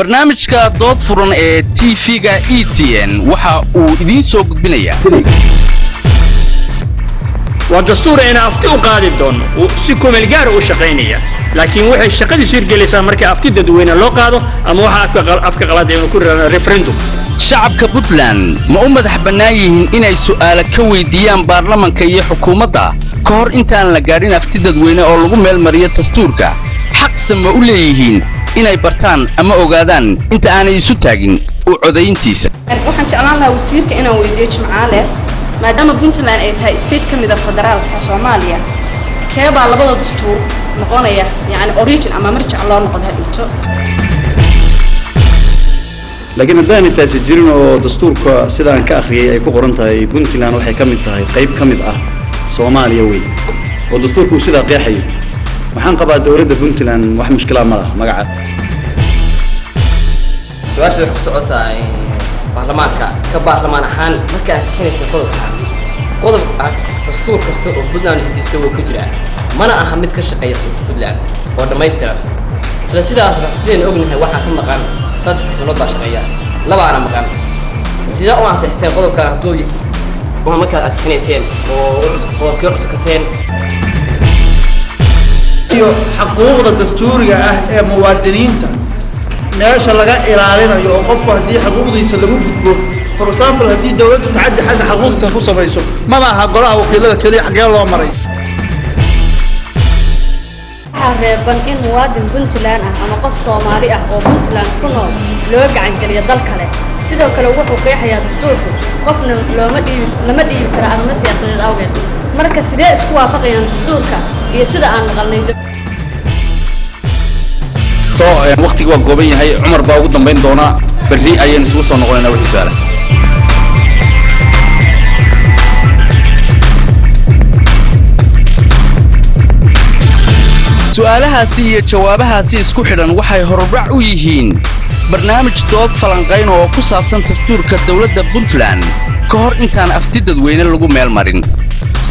Barnaamijka Dood Furan ee TV-ga ETN waxa uu idiin soo gudbinayaa Waa dastuur ayna afti u qaadi doono, si kumeel gaara u shaqaynaya, laakiin waxay shaqadiisu hirgelaysaa marka afti dadweyne loo qaado ama waxa afka qalaad aynu ku raano referendum. Shacabka Puntland ma u madax bannaan yihiin inay su'aalo ka weydiiyaan baarlamanka iyo xukuumadda ka hor intaan la gaadhin afti dadweyne oo lagu meel mariyo dastuurka? Xaqse ma u leeyihiin inay bartaan ama ogaadaan inta aanay isu taagin u codayntiisa? Waxaan jeclaan lahaa wasiirka inaan weydiiyo Jimcaale, maadaama Puntland ay tahay state ka mid a federaalka Soomaaliya, keebaa labada dastuur noqonaya, yani origin ama marjac loo noqdo hadhowto? Laakiin haddaanay taasi jirin oo dastuurka sidaan ka akhriyay ay ku qoran tahay Puntland waxay ka mid tahay qayb ka mid ah Soomaaliya wey, oo dastuurku uu sidaa qeexayo, waxaan qabaa dowladda Puntland wax mushkilaa ma laha magaca. Su-aasha waxay ku socotaa baarlamaanka. Ka baarlamaan ahaan, marka aad sixinaysa qodobka, qodob dastuur kasta oo Puntland hindista wuu ka jiraa, mana aha mid ka shaqeeya Puntland oo dhammaystiran. Isla sidaas sidaynu ognahay, waxaa ka maqan saddex xubnood baa shaqeeya, labaana maqan. Sidee u ansixiseen qodobkan hadduu waa markaad ansixinayseen oo qodobkii cuskateen? Iyo xuquuqda dastuuriga ah ee muwaadiniinta meesha laga ilaalinayo, oo qofku haddii xuquuqdiisa lagu gudbo, for example, haddii dawladdu tacaddi xagga xuquuqdiisa ku samayso, maba aha golaha wakiilada keliya, xaggee loo maray? Waxaa reeban in muwaadin Puntland ah ama qof Soomaali ah oo Puntland ku nool loo gacan geliyo dal kale. Sidoo kale wuxuu qeexayaa dastuurku qofna looma dhiibi, lama dhiibi karo arrimo siyaasadeed awgeed. Marka sidee isku waafaqayaan dastuurka iyo sida aan maqalnay? Soo waqtiga waa gooban yahay. Cumar baa ugu dambayn doona. Berri ayaynu isugu soo noqonaynaa wixii su-aala. Su'aalahaasi iyo jawaabahaasi isku xidhan waxay horudhac u yihiin barnaamij dood falanqayn oo ku saabsan dastuurka dowladda Puntland ka hor intaan afti dadweyne lagu meel marin.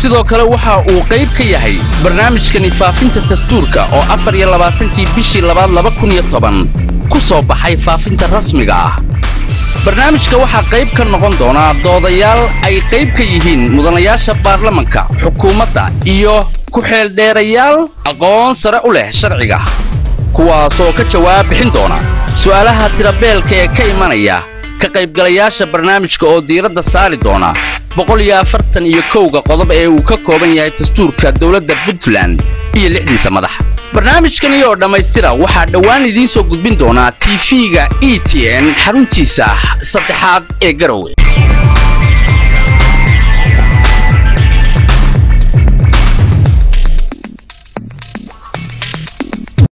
Sidoo kale waxa uu qayb ka yahay barnaamijkani faafinta dastuurka oo 24-kii bishii labaad 2010 ku soo baxay faafinta rasmiga ah. Barnaamijka waxaa qayb ka noqon doona doodayaal ay qayb ka yihiin mudanayaasha baarlamanka, xukuumadda iyo ku-xeeldheerayaal aqoon sare u leh sharciga, kuwaasoo ka jawaab bixin doona su'aalaha tirabeelka ee ka imanaya ka qaybgalayaasha barnaamijka, oo diiradda saari doona 141-ga qodob ee uu ka kooban yahay dastuurka dowladda Puntland iyo lixdiisa madax. Barnaamijkani oo dhammaystira waxaa dhowaan idiin soo gudbin doonaa TV-ga ETN xaruntiisa saddexaad ee Garowe.